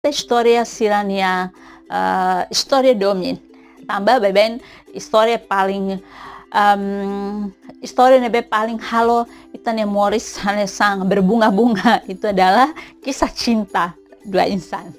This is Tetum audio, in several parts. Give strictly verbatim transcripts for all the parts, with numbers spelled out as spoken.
ita istória sira-nia, eh, istória domin. Tanba baibain istória paling, em, istória ne'ebé paling halo ita-nia moris hanesan berbunga-bunga itu adalah kisah cinta dua insan.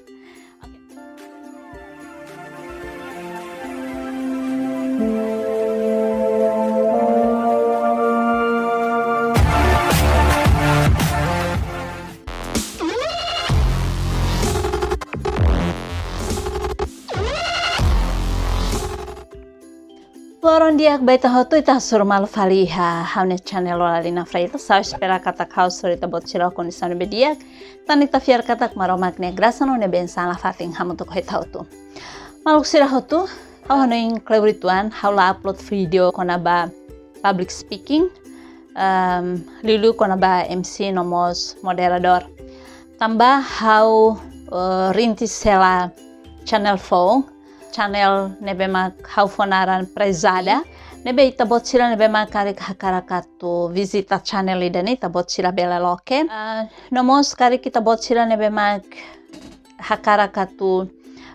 Loron di'ak ba ita hotu, ita hasoru malu fali iha ha'u-nia channel Lola Lina Freitas. Ha'u espera katak ha'u hasoru ita-boot sira ho kondisaun ne'ebé di'ak. Tan ita fiar katak Maromak nia grasa no nia bensaun la fatin hamutuk ho ita hotu. Maluk sira hotu, ha'u hanoin kleur uitoan, ha'u la upload vídeo kona-ba public speaking, em, liuliu kona-ba M C no mós moderadór. Tanba ha'u, eh, rintis hela channel foun, channel ne'ebé mak ha'u fó naran Prezada, ne'ebé ita-boot sira ne'ebé mak karik hakarak atu vizita channel ida-ne'e, ita-boot sira bele loke. Ah, no mós karik ita-boot sira ne'ebé mak hakarak atu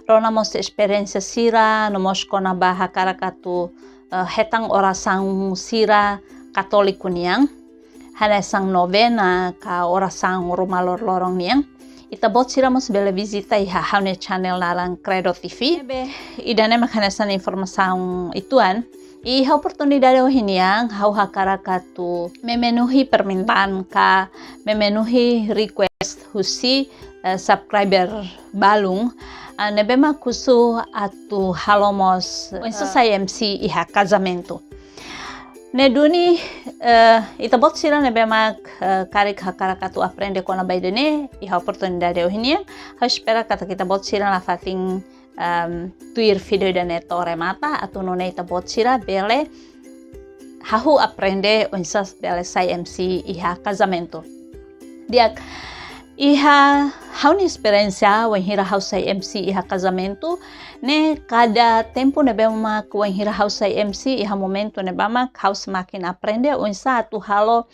rona mós esperiénsia sira, no mós kona-ba hakarak atu, eh, hetan orasaun sira katóliku nian, hanesan novena ka orasaun ruma loroloron nian. Ita-boot sira mós bele vizita iha ha'u-nia channel naran Credo T V. Ne'ebé, ida-ne'e mak hanesan informasaun uitoan. Iha oportunidade ohin nian, ha'u hakarak atu memenuhi permintaan ka memenuhi request husi, eh, subscriber balun, eh, ne'ebé mak husu atu halo mós, eh, oinsá sai M C iha kazamentu. Ne'e duni, eh, ita-boot sira ne'ebé mak, eh, karik hakarak atu aprende kona-ba ida-ne'e, iha oportunidade ohin nian, ha'u espera katak ita-boot sira la fatin, em, tuir vídeo ida-ne'e to'o remata, atu nune'e ita-boot sira bele hahú aprende oinsá bele sai M C iha kazamentu. Di'ak, iha ha'u-nia esperiénsia, wainhira ha'u sai M C iha kazamentu, ne'e kada tempu ne'ebé mak wainhira ha'u sai M C iha momentu ne'ebá mak ha'u semakin aprende oinsá atu halo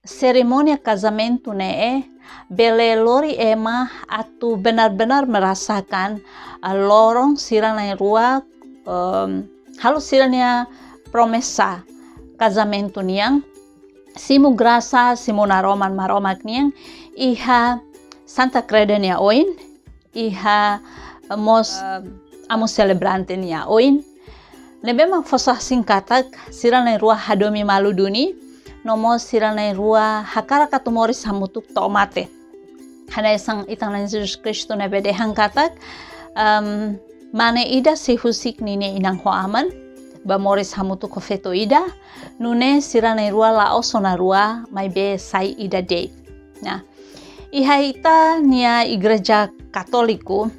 serimónia kazamentu ne'e bele lori ema atu benar-benar merasakan, ah, loron sira na'in-rua, em, halo sira-nia promesa kazamentu nian, simu grasa, simu naroman Maromak nian iha Santa Kreda nia oin, iha, eh, mós, eh, amu selebrante nia oin. Ne'ebé mak fó sasin katak sira na'in-rua hadomi malu duni, no mós sira na'in-rua hakarak atu moris hamutuk to'o mate. Hanesan ita-nia Na'i Jesus Kristu ne'ebé dehan katak, em, mane ida sei husik ninia inan ho aman, bá moris hamutuk ho feto ida, nune'e sira na'in-rua la'ós ona rua, maibé sai ida de'it. Nah, iha ita-nia Igreja Katóliku,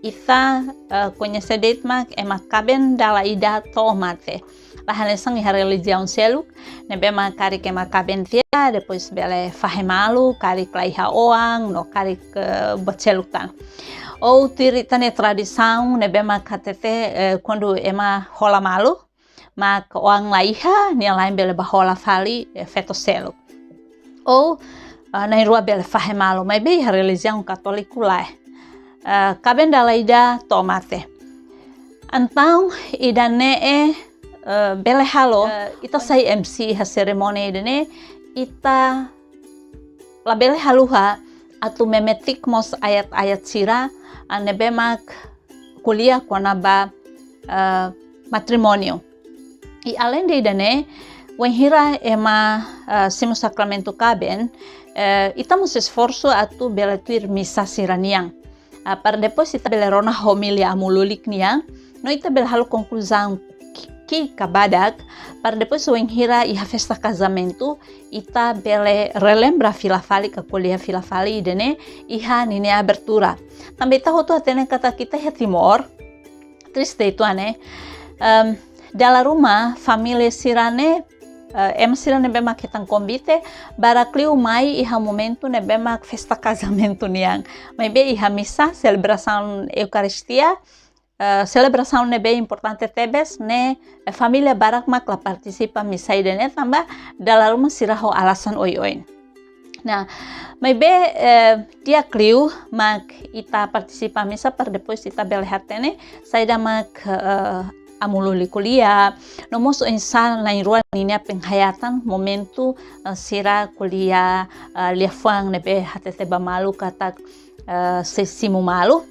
ita, eh, koñese de'it mak ema kaben dala ida to'o mate. La hanesan iha relijiaun seluk, ne'ebé mak karik ema kaben tiha, depois bele fahe malu, karik la iha oan, no karik, eh, buat seluk tan. Ou tuir ita-nia tradisaun, ne'ebé mak hatete, eh, kuandu ema hola malu, mak oan la iha, nia la'en bele bá hola fali, eh, feto seluk. Ou, eh, na'in-rua bele fahe malu, maibé iha relijiaun Katóliku lae. Eh, kaben dala ida to'o mate. Entaun, ida-ne'e, eh, bele halo, eh, ita sai M C iha serimónia ida-ne'e, ita labele haluha atu memetik mós ayat-ayat sira, ah, ne'ebé mak ko'alia kona-ba, eh, matrimóniu. I aleinde ida-ne'e, wainhira ema, eh, simu sakramentu kaben, eh, ita mós esforsu atu bele tuir misa sira-nian. Ah, para depois ita bele rona homília amu lulik nian, no ita bele halo konkluzaun ki-, ki'ik ka badak, para depois wainhira iha festa kazamentu, ita bele relembra fila fali ka ko'alia fila fali ida-ne'e iha ninia abertura. Tanba ita hotu hatene katak ita iha Timor, triste uitoan ne'e, em, dala ruma família sira-ne'e, eh, ema sira ne'ebé mak hetan konvite, barak liu mai iha momentu ne'ebé mak festa kazamentu nian. Maibé iha misa, selebrasaun Eukaristia, eh, selebrasaun ne'ebé importante tebes ne'e, eh, família barak mak la partisipa misa ida-ne'e tanba dala ruma sira ho alasan oioin. Nah, maibé, eh, di'ak liu mak ita partisipa misa para depois ita bele hatene saida mak, eh, amu lulik ko'alia, no mós oinsá na'in-rua ninia penghayatan momentu, eh, sira ko'alia, eh, liafuan ne'ebé hatete ba malu katak, eh, sei simu malu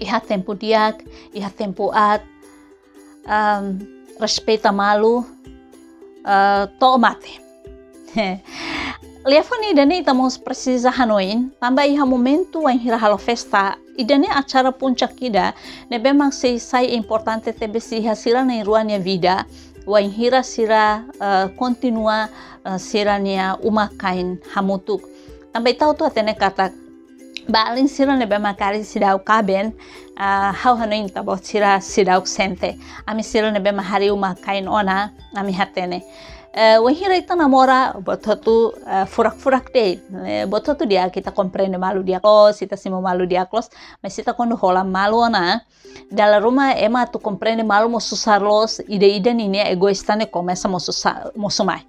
iha tempu di'ak, iha tempu aat, ehm, respeita malu, eh, to'o mate. Liafuan ida-ne'e ita mós presiza hanoin, tanba iha momentu wainhira halo festa, ida-ne'e acara puncak ida ne'ebé mak sei sai importante tebes iha sira na'in-rua nia vida, wainhira sira, eh, kontinua, eh, sira-nia uma-kain hamutuk. Tanba ita hotu hatene katak ba alin sira ne'ebé mak karik seidauk kaben, ah, ha'u hanoin ita-boot sira seidauk sente. Ami sira ne'ebé mak harii uma-kain ona, ami hatene. Eh, wainhira ita namora, buat hotu, eh, furak-furak de'it. Eh, buat hotu di'ak, ita komprende malu di'ak loos, ita simu malu di'ak loos, mas ita kuandu hola malu ona, dala ruma ema atu komprende malu mós susar loos, ida-idak ninia egoísta ne'e komesa mosu sa-, mosu mai.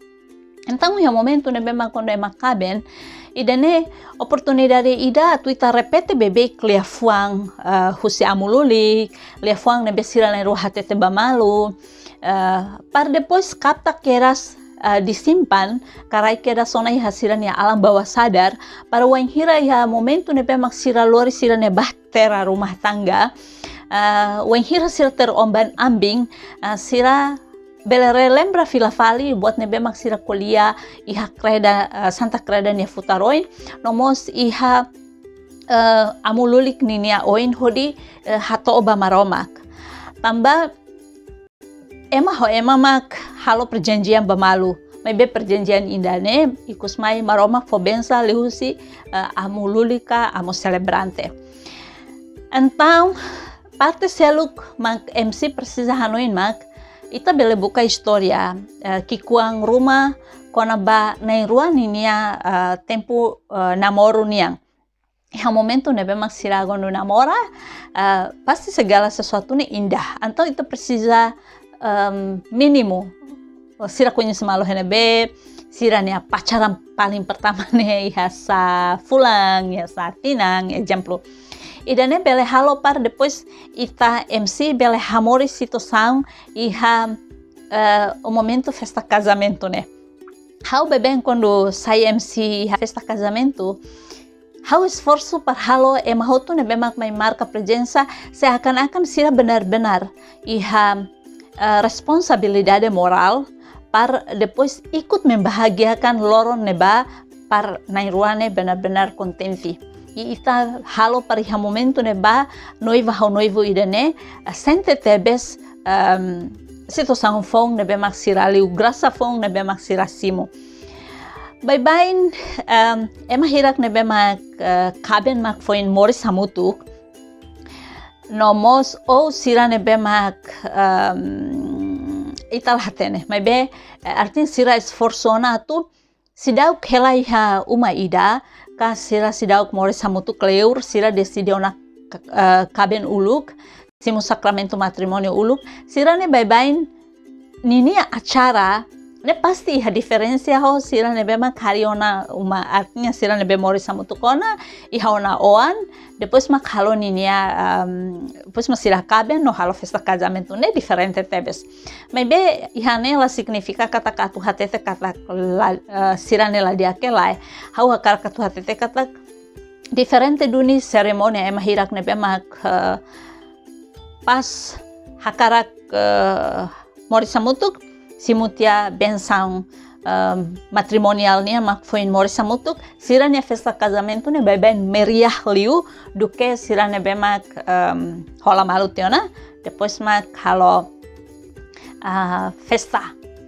Entaun, iha momentu ne'ebé mak kuandu ema kaben, ida-ne'e oportunidade ida atu ita repete beibeik liafuan, eh, husi amu lulik, liafuan ne'ebé sira na'in-rua hatete ba malu, eh, para depois kapta kedas, eh, disimpan, karai kedas ona iha sira-nia alam bawah sadar, para wainhira iha momentu ne'ebé mak sira lori sira-nia bahtera rumah tangga, eh, wainhira sira terombang-ambing, eh, sira bele relembra fila fali buat ne'ebé mak sira ko'alia iha kreda, eh, Santa Kreda nia futar oin, no mós iha, eh, amu lulik ninia oin hodi, eh, hato'o ba Maromak. Tanba ema ho ema mak halo perjanjian ba malu, maibé perjanjian ida-ne'e ikus mai Maromak fó bensa liuhusi, eh, amu lulik ka amu selebrante. Entaun, parte seluk mak M C presiza hanoin mak, ita bele buka istória, eh, ki'ikoan ruma kona-ba na'in-rua ninia, eh, tempu, eh, namoru nian. Iha momentu ne'ebé mak sira kuandu namora, eh, pasti segala sesuatu ne'e indah. Entaun ita presiza, em, mínimu, sira koñese malu iha ne'ebé, sira-nia pacaran paling pertama ne'e iha sá fulan, iha sá tinan, ezemplu. Ida-ne'e bele halo para depois ita M C bele hamoris situasaun iha, eh, o momentu festa kazamentu ne'e. Ha'u baibain kuandu sai M C iha festa kazamentu, ha'u esforsu para halo ema hotu ne'ebé mak mai marka prezensa, seakan-akan sira benar-benar iha, eh, responsabilidade morál para depois ikut membahagiakan loron ne'ebá para na'in-rua ne'e benar-benar kontente. I ita halo para iha momentu ne'ebá noiva ho noivu ida-ne'e, eh, sente tebes, em, situasaun foun ne'ebé mak sira liu, grasa foun ne'ebé mak sira simu. Baibain, em, ema hirak ne'ebé mak, eh, kaben mak foin moris hamutuk. No mós ou sira ne'ebé mak, em, ita la hatene. Maibé, eh, artinya sira esforsu ona atu seidauk hela iha uma ida, ka sira seidauk moris hamutuk kleur, sira deside ona, eh, kaben uluk, simu sakramentu matrimóniu uluk, sira-ne'e baibain ninia acara ne'e pasti iha diferensa ho sira ne'ebé mak harii ona uma, artinya sira ne'ebé moris hamutuk ona, iha ona oan, depois mak halo ninia, em, depois mak sira kaben no halo festa kazamentu ne'e diferente tebes. Maibé iha ne'e la signifika katak atu hatete katak la, eh, sira-ne'e la di'ak ka lae. Ha'u hakarak atu hatete katak diferente duni serimónia ema hirak ne'ebé mak, eh, pas hakarak, eh, moris hamutuk, simu tiha bensaun, em, matrimoniál nian mak foin moris hamutuk, sira-nia festa kazamentu ne'e baibain meriah liu duké sira ne'ebé mak, em, hola malu tiha ona, depois mak halo, ah, festa.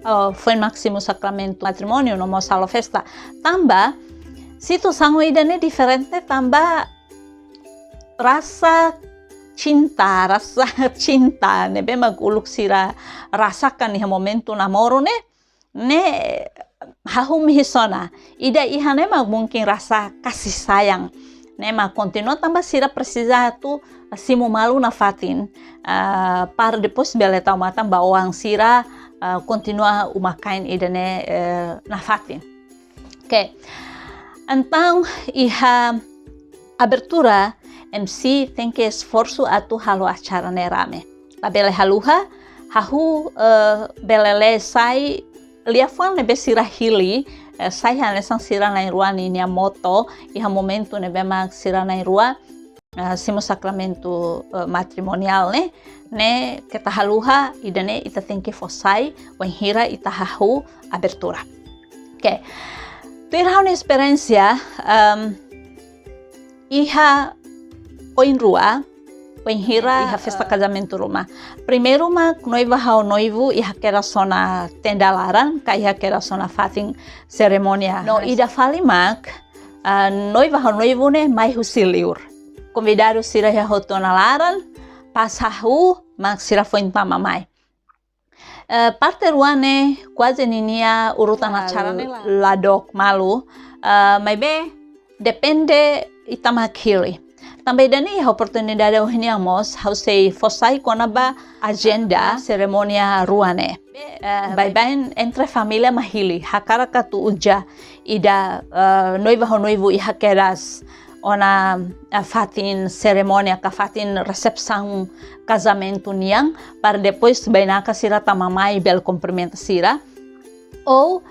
Oh, foin mak simu sakramentu matrimóniu no mós halo festa. Tanba situasaun ida-ne'e diferente tanba rasa cinta, rasa cinta ne'ebé mak uluk sira rasakan iha momentu namoru ne'e, ne'e hahú mihis ona. Ida iha ne'e mak mungkin rasa kasih sayang ne'e mak kontinua tanba sira presiza atu simu malu nafatin, ah, para depois bele tau matan ba oan sira, ah, kontinua uma-kain ida-ne'e, eh, nafatin. Oke. Entaun, iha abertura, M C tenke esforsu atu halo acara ne'e rame. Labele haluha, hahú, eh, bele lee sai liafuan ne'ebé sira hili, eh, sai hanesan sira na'in-rua ninia moto, iha momentu ne'ebé mak sira na'in-rua, eh, simu sakramentu, eh, matrimoniál ne'e, ne'e keta haluha, ida-ne'e ita tenke fó sai, wainhira ita hahú abertura. Oke. Tuir ha'u-nia esperiénsia, em, iha oin rua, wainhira iha festa kazamentu ruma. Primeiru mak noiva ho noivu iha kedas ona tenda laran, ka iha kedas ona fatin serimónia. No ida fali mak, ah, noiva ho noivu ne'e mai husi liur. Konvidadu sira iha hotu ona laran, pas hahú mak sira foin tama mai. Eh, parte rua ne'e kuaze ninia urutan acara ne'e la, la dook malu, eh, maibé depende ita mak hili. Tanba ida-ne'e iha oportunidade ohin nian mós, ha'u sei fó sai kona-ba ajenda serimónia rua ne'e. Eh, baibain entre família mak hili, hakarak atu uza ida, eh, noiva ho noivu iha kedas ona, eh, fatin serimónia ka fatin resepsaun kazamentu nian, para depois bainaka sira tama mai bele kumprimenta sira. Ou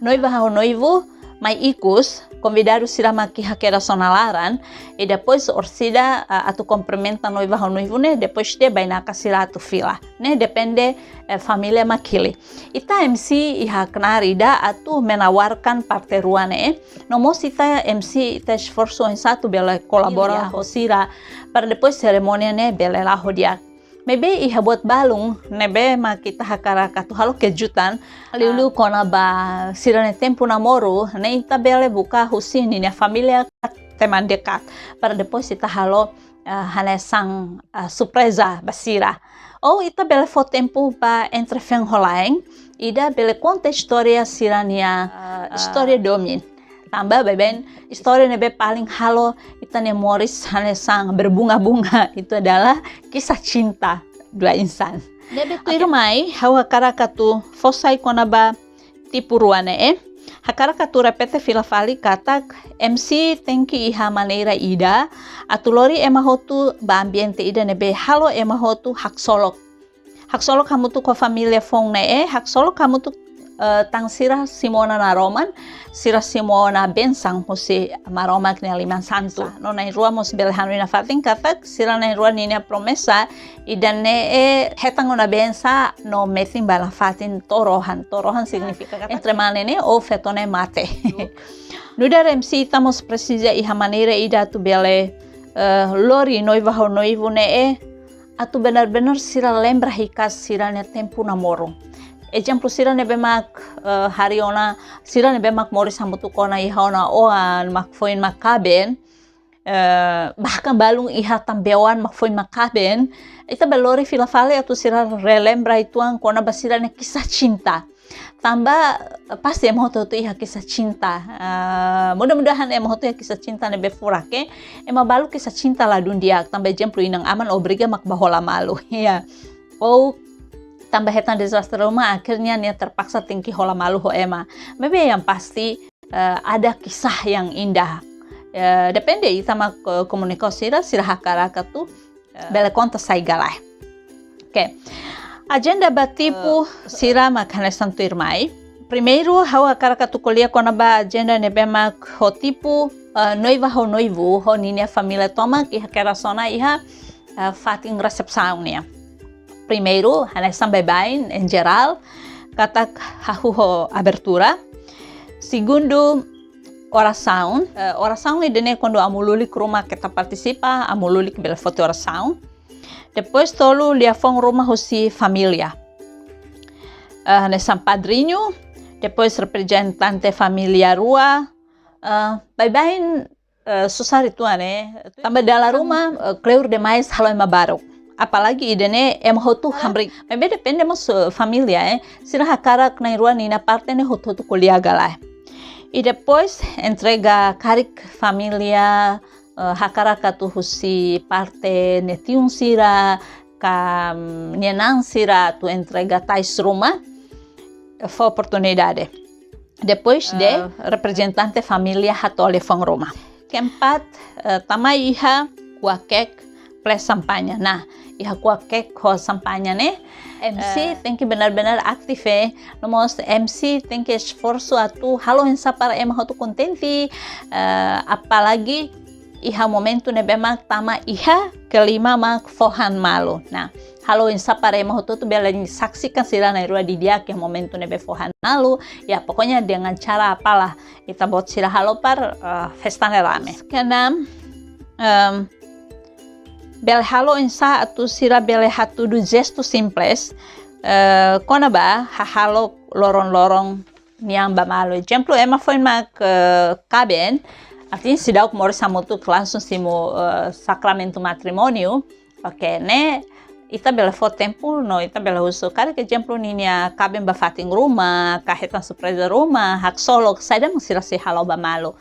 noiva ho noivu mai ikus, konvidadu sira mak iha kedas ona laran, i depois orsida, eh, atu kumprimenta noiva ho noivu ne'e, depois de bainaka sira atu fila. Ne'e depende, eh, família mak hili. Ita M C iha knaar ida atu menawarkan parte rua ne'e. No mós ita M C ita esforsu oinsá atu bele kolabora ho sira para depois serimónia ne'e bele la'o di'ak. Maibé iha buat balun ne'ebé mak ita hakarak atu halo kejutan. Liuliu kona-ba sira-nia tempu namoru, ne'e ita bele buka husi ninia família teman dekat. Para depois ita halo, ah, hanesan, ah, surpreza ba sira. Ou ita bele fó tempu ba entre feen ho la'en, ida bele konta istória sira-nia, ah, istória domin. Tanba baibain istória ne'ebé paling halo ita-nia moris hanesan berbunga-bunga itu adalah kisah cinta dua insan. Ne'ebé tuirmai, ha'u hakarak atu fó sai kona-ba tipu rua ne'e. Hakarak atu repete fila fali katak M C tenke iha maneira ida atu lori ema hotu ba ambiente ida ne'ebé halo ema hotu haksolok. Haksolok hamutuk ho família foun ne'e, haksolok hamutuk, eh, tan sira simu ona naroman, sira simu ona bensaun husi Maromak nia liman santu. No na'in-rua mós bele hanoin nafatin katak sira na'in-rua ninia promesa ida-ne'e hetan ona bensaun no metin ba nafatin to'o rohan. To'o rohan signifika katak entre mane ne'e ou feto ne'e mate. Nu'udar M C ita mós presiza iha maneira ida atu bele, eh, lori noiva ho noivu ne'e atu benar-benar sira lembra hikas sira-nia tempu namoru. Ezemplu sira ne'ebé mak, eh, harii ona, sira ne'ebé mak moris hamutuk ona iha ona oan mak foin mak kaben, eh, bahkan balun iha tan be-oan mak foin mak kaben, ita bele lori fila fali atu sira relembra uitoan kona-ba sira-nia kisah cinta. Tanba, eh, pasti ema hotu-hotu iha kisah cinta. Ah, mudah-mudahan ema hotu iha kisah cinta ne'ebé furak, eh. Ema balu kisah cinta ladún di'ak. Tanba ezemplu inan-aman obriga mak bá hola malu. Ya. Ou tanba hetan dezastre ruma, akhirnya nia terpaksa tenke hola malu ho ema. Maibé yang pasti, eh, ada kisah yang indah. Eh, depende ita mak, eh, komunika ho sira, sira hakarak atu, eh, bele konta sai ka lae. Oke. Ajenda ba tipu sira mak hanesan tuirmai. Primeiru, ha'u hakarak atu ko'alia kona-ba ajenda ne'ebé mak ho tipu, eh, noiva ho noivu, ho ninia família tomak, iha kedas ona iha, eh, fatin resepsaun nian. Primeiru, hanesan baibain, em geral, katak hahú ho abertura. Segundu, orasaun. Eh, orasaun ida-ne'e kuandu amu lulik ruma keta partisipa, amu lulik bele foti orasaun. Depois tolu, liafuan ruma husi família. Eh, hanesan padriñu, depois reprezentante família rua, eh, baibain, eh, susar uitoan, eh. Tanba dala ruma, eh, kleur demais halo ema baruk. Apalagi ida-ne'e ema hotu hamriik. Maibé depende mós, eh, família, eh. Sira hakarak na'in-rua ninia parte ne'e hotu-hotu ko'alia ka lae. I depois entrega karik família, eh, hakarak atu husi parte nia-tiun sira, ka, mm, nia-na'an sira atu entrega tais ruma, eh, fó oportunidade. Depois de reprezentante família hato'o liafuan ruma. Keempat, eh, tama iha kuak keek plus sampaña. Nah, iha kuak keek ho sampaña ne'e, M C tenke benar-benar aktif, eh. No mós M C tenke esforsu atu halo oinsá para ema hotu kontente, eh, apalagi iha momentu ne'ebé mak tama iha kelima mak fó han malu. Nah, halo oinsá para ema hotu-hotu bele saksikan sira na'in-rua didi'ak iha momentu ne'ebé fó han malu. Ya, pokoknya dengan cara apalah ita-boot sira halo para, eh, festa ne'e rame. Keenam, em, bele halo oinsá atu sira bele hatudu jestu simples, eh, kona-ba hahalok loron-loron nian ba malu. Ezemplu, ema foin mak, eh, kaben, artinya seidauk moris hamutuk langsung simu, eh, sakramentu matrimóniu. Oke, ne'e ita bele fó tempu no ita bele husu karik, ezemplu, ninia kaben ba fatin ruma, ka hetan surpreza ruma, haksolok, saida mak sira sei halo ba malu.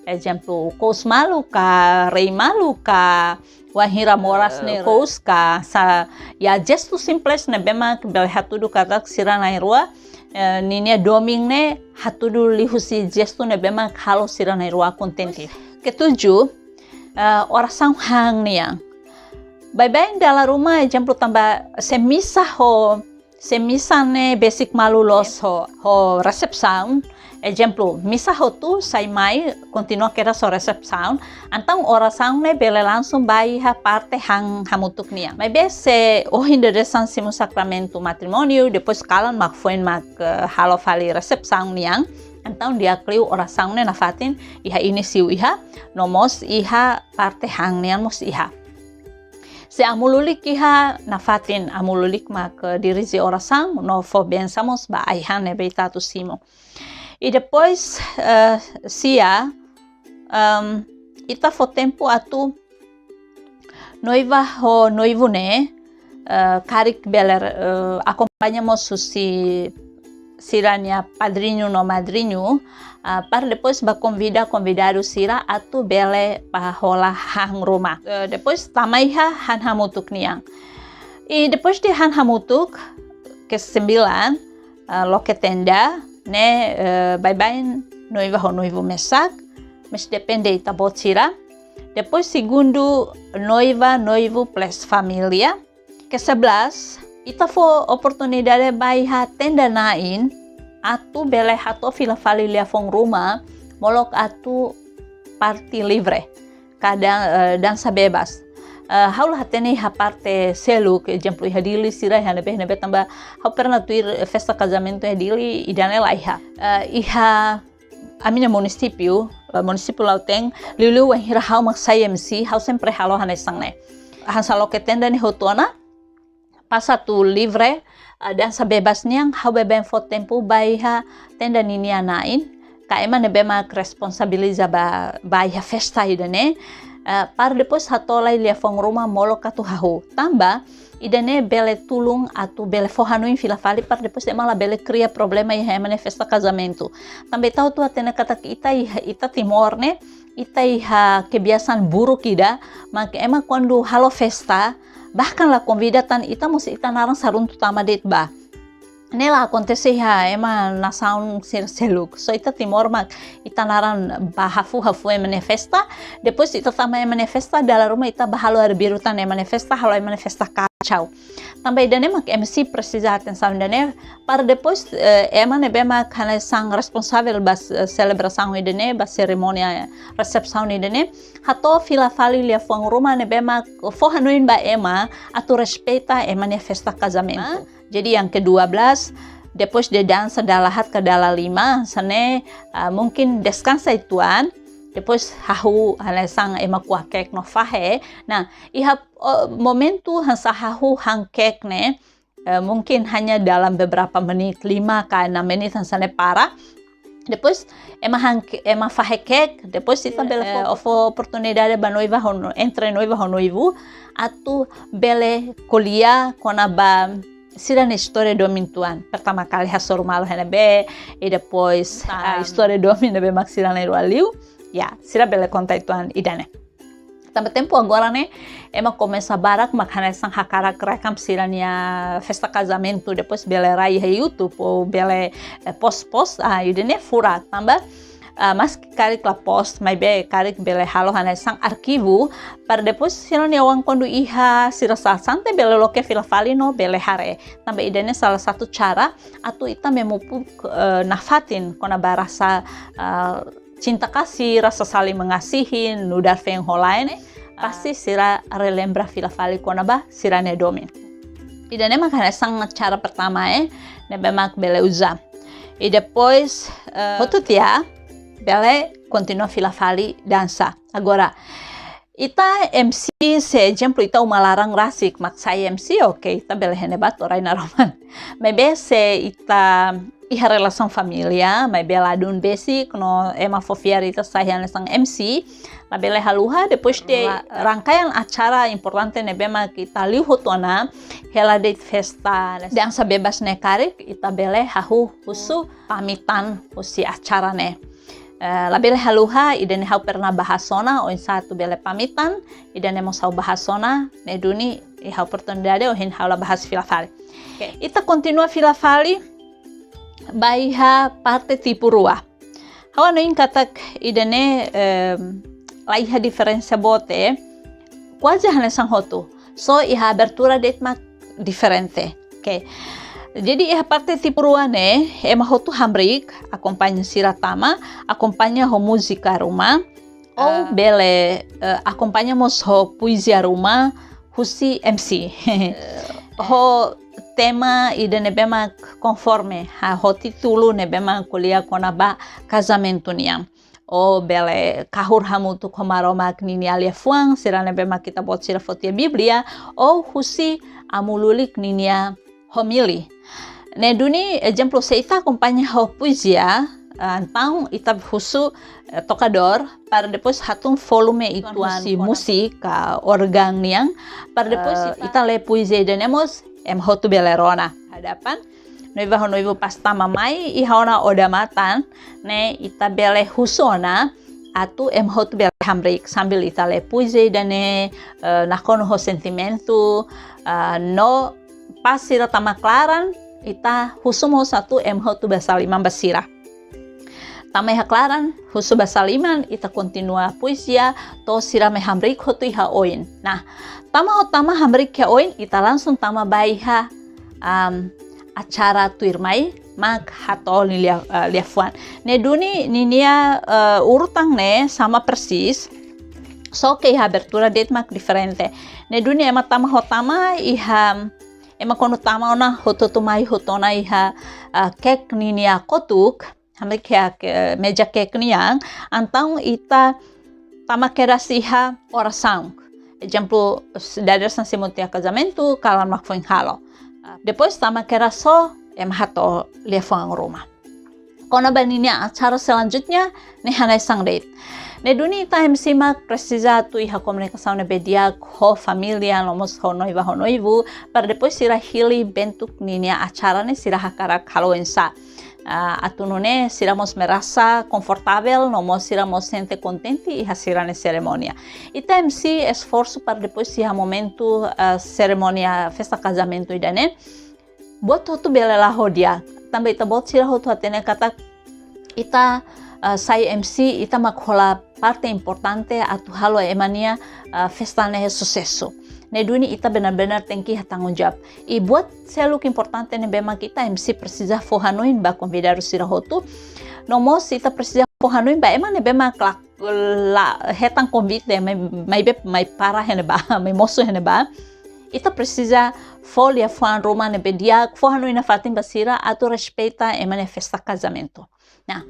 Ezemplu, kous malu ka, rei malu ka, wainhira moras ne'e kous ka, sa, ya, jestu simples ne'ebé mak bele hatudu katak sira na'in-rua, eh, ninia domin ne'e hatudu liuhusi jestu ne'ebé mak halo sira na'in-rua kontente. Ketujuh, eh, orasaun han nian. Baibain dala ruma, ezemplu, tanba se misa ho, se misa ne'e besik malu loos ho, ho resepsaun. Ezemplu, misa hotu sai mai, kontinua kedas ho resepsaun. Entaun orasaun ne'e bele langsung ba iha parte han hamutuk nian. Maibé se ohin dadeer-saan simu sakramentu matrimóniu, depois kalan mak foin mak, eh, halo fali resepsaun nian. Entaun di'ak liu orasaun ne'e nafatin iha inísiu iha, no mós iha parte han nian mós iha. Se amu lulik iha, nafatin amu lulik mak dirije orasaun no fó bensaun mós ba ai-han ne'ebé ita atu simu. I depois, eh, sia, em, ita fó tempu atu noiva ho noivu ne'e, eh, karik bele, eh, akompaña mós husi sira-nia padriñu no madriñu, ah, para depois ba konvida konvidadu sira atu bele ba hola han ruma. Eh, depois tama iha han hamutuk nian. I depois de han hamutuk, kesembilan, eh, loke tenda, ne'e, eh, baibain noiva ho noivu mesak, mas depende ita-boot sira. Depois segundu, noiva, noivu plus família. Kesebelas, ita fó oportunidade ba iha tenda na'in atu bele hato'o fila fali liafuan ruma, molok atu parte livre, ka dan-, eh, dansa bebas. Eh, ha'u la hatene iha parte seluk, ezemplu iha Dili sira iha ne'ebé, ne'ebé tanba ha'u pernah tuir festa kazamentu iha Dili, ida-ne'e laiha. Eh, iha ami-nia munisípiu, eh, munisípiu Lautein, liuliu wainhira ha'u mak sai M C, ha'u sempre halo hanesan ne'e. Hanesan loke tenda ne'e hotu ona, pas atu livre, eh, dansa bebas nian, ha'u baibain fó tempu ba iha tenda ninian na'in, ka ema ne'ebé mak responsabiliza ba, ba iha festa ida-ne'e, eh, para depois hato'o lai liafuan ruma molok atu hahú. Tanba, ida-ne'e bele tulun atu bele fó hanoin fila fali para depois ema labele kria problema iha ema nia festa kazamentu. Tanba ita hotu hatene katak ita iha, ita Timor ne'e, ita iha kebiasaan buruk ida, mak ema kuandu halo festa, bahkan la konvida tan ita mós ita naran saruntu tama de'it ba. Ne'e la akontese iha ema nasaun sira seluk. Só ita Timor mak ita naran ba hafuu-hafuu ema nia festa, depois ita tama ema nia festa, dala ruma ita ba halo arbiru tan ema nia festa, halo ema nia festa kacau. Tanba ida-ne'e mak M C presiza atensaun ida-ne'e, para depois, eh, ema ne'ebé mak hanesan responsavel ba, eh, selebrasaun ida-ne'e, ba serimónia resepsaun ida-ne'e, hato'o fila fali liafuan ruma ne'ebé mak fó hanoin ba ema atu respeita ema nia festa kazamentu. Jadi yang kedua belas, depois de dansa dala haat ka dala lima, hanesan ne'e, ah, mungkin deskansa uitoan, depois hahú hanesan ema kuak keek no fahe. Nah, iha, oh, momentu hanesan hahú han keek ne'e, eh, mungkin hanya dalam beberapa menit, lima ka enam menit hanesan ne'e para. Depois ema han ke-, ema fahe keek, depois ita bele fó, eh, fó oportunidade ba noiva ho no-, entre noiva ho noivu, atu bele ko'alia kona-ba sira-nia istória domin uitoan. Pertama kali hasoru malu iha ne'ebé, i depois, ah, istória domin ne'ebé mak sira na'in-rua liu. Ya, sira bele konta uitoan ida-ne'e. Tanba tempu agora ne'e, ema komesa barak mak hanesan hakarak rekam sira-nia festa kazamentu, depois bele rai iha YouTube ou bele, eh, post-post, ah, ida-ne'e furak, tanba, ah, maski karik la post, maibé karik bele halo hanesan arkivu, para depois sira-nia oan kuandu iha sira sasán de'it bele loke fila fali no bele haree. Tanba ida-ne'e salah satu cara atu ita memupuk, eh, nafatin kona-ba rasa, eh, cinta kasih, rasa saling mengasihi, nu'udar feen ho la'en ne'e, pasti sira relembra fila fali kona-ba sira-nia domin. Ida-ne'e mak hanesan cara pertama, eh, ne'ebé mak bele uza. I depois, eh, hotu tiha, bele kontinua fila fali dansa. Agora, ita M C, se ezemplu ita uma laran rasik mak sai M C, oke, ita bele hene ba to'o rai naroman. Maibé se ita iha relasaun família, maibé ladún besik no ema fó fiar ita sai hanesan M C, labele haluha, depois de rangkaian acara importante ne'ebé mak ita liu hotu ona, hela de'it festa dansa bebas ne'e karik, ita bele hahú husu pamitan husi acara ne'e. Eh, labele haluha, ida-ne'e ha'u pernah bahas ona, oinsá atu bele pamitan, ida-ne'e mós ha'u bahas ona, ne'e duni, iha oportunidade ohin ha'u la bahas fila fali. Oke. Ita kontinua fila fali, ba iha parte tipu rua. Ha'u hanoin katak ida-ne'e, em, la iha diferensa boot, kuaze hanesan hotu. Só iha abertura de'it mak diferente. Oke. Jadi iha parte tipu rua ne'e, ema hotu hamriik, akompaña sira tama, akompaña ho múzika ruma, ou, ah, bele, eh, akompaña mós ho poezia ruma, husi M C. Eh, ho tema ida ne'ebé mak konforme, ah, ho títulu ne'ebé mak ko'alia kona-ba kazamentu nian. Ou bele kahur hamutuk ho Maromak ninia liafuan, sira ne'ebé mak ita-boot sira foti iha Bíblia, ou husi amu lulik ninia homilia. Ne'e duni, ezemplu, se ita akompaña ho poezia, ah, entaun ita husu, eh, tokadór, para depois hatún volume uitoan husi múzika, órgaun nian, para depois, eh, ita, ita lee poezia ida-ne'e mós, ema hotu bele rona. Hadapan noiva ho noivu pas tama mai, iha ona odamatan, ne'e ita bele husu ona, atu ema hotu bele hamriik sambil ita lee poezia ida-ne'e, eh, nakonu ho sentimentu, eh, no pas sira tama klaran, ita husu mós atu ema hotu basa liman ba sira. Tama iha klaran, husu basa liman, ita kontinua poezia, to'o sira mai hamriik hotu iha oin. Nah, tama ho tama hamriik iha oin, ita langsung tama ba iha, am, acara tuirmai, mak hato'o nia lia-, eh, liafuan. Ne'e duni ninia, eh, urutan ne'e sama persis, só ke iha abertura de'it mak diferente. Ne'e duni ema tama ho tama iha, ema kuandu tama ona hotu-hotu mai hotu ona iha, eh, kek ninia kotuk, hamriik iha ke-, meja kek nian, entaun ita tama kedas iha orasaun. Ezemplu, s-, dadeer-saan simu tiha kazamentu, kalan mak foin halo. Depois tama kedas ho, ema hato'o liafuan ruma. Kona-ba ninia acara selanjutnya, ne'e hanesan de'it. Ne'e duni ita M C mak presiza atu iha komunikasaun ne'ebé di'ak ho família, no mós ho noiva ho noivu, para depois sira hili bentuk ninia acara ne'e sira hakarak halo oinsá. Ah, atu nune'e sira mós merasa konfortavel, no mós sira mós sente kontente iha sira-nia serimónia. Ita M C esforsu para depois iha momentu, ah, serimónia festa kazamentu ida-ne'e, buat hotu bele la'o di'ak. Tanba ita-boot sira hotu hatene katak ita, ah, sai M C, ita mak hola parte importante atu halo ema nia, ah, festa ne'e susesu. Ne'e duni ita benar-benar tenke iha tanggung jawab. I buat seluk importante ne'ebé mak ita M C presiza fó hanoin ba konvidadu sira hotu. No mós ita presiza fó hanoin ba ema ne'ebé mak la, la hetan konvite, mai, maibé mai para iha ne'ebá, mai mosu iha ne'ebá. Ita presiza fó liafuan ruma ne'ebé di'ak, fó hanoin nafatin ba sira atu respeita ema nia festa kazamentu. Nah,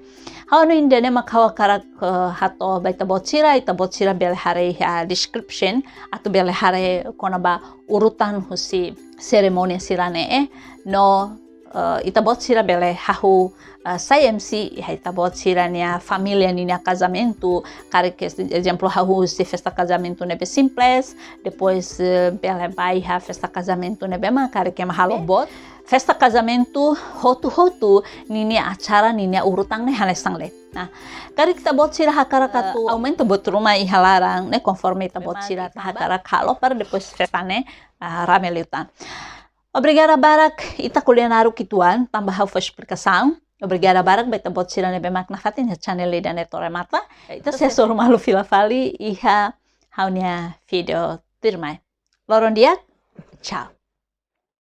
ha'u hanoin ida-ne'e mak ha'u hakarak, eh, hato'o ba ita-boot sira, ita-boot sira bele haree iha description, atu bele haree kona-ba urutan husi serimónia sira-ne'e, no, eh, ita-boot sira bele hahú, eh, sai M C, iha ita-boot sira-nia família ninia kazamentu, karik, ezemplu, hahú husi festa kazamentu ne'ebé simples, depois, eh, bele ba iha festa kazamentu ne'ebé mak karik ema halo boot. Festa kazamentu hotu-hotu ninia acara, ninia urutan ne'e hanesan ne'e. Nah, karik ita-boot sira hakarak atu aumenta buat ruma iha laran ne'e, konforme ita-boot sira hakarak halo para depois festa ne'e, ah, rame liután. Obrigada barak, ita ko'alia naruk uitoan, tanba ha'u fó esplikasaun. Obrigada barak ba ita-boot sira ne'ebé mak nafatin iha channel ida-ne'e to'o remata. Ita sei hasoru malu fila fali iha ha'u-nia vídeo tuirmai. Loron di'ak, tchau.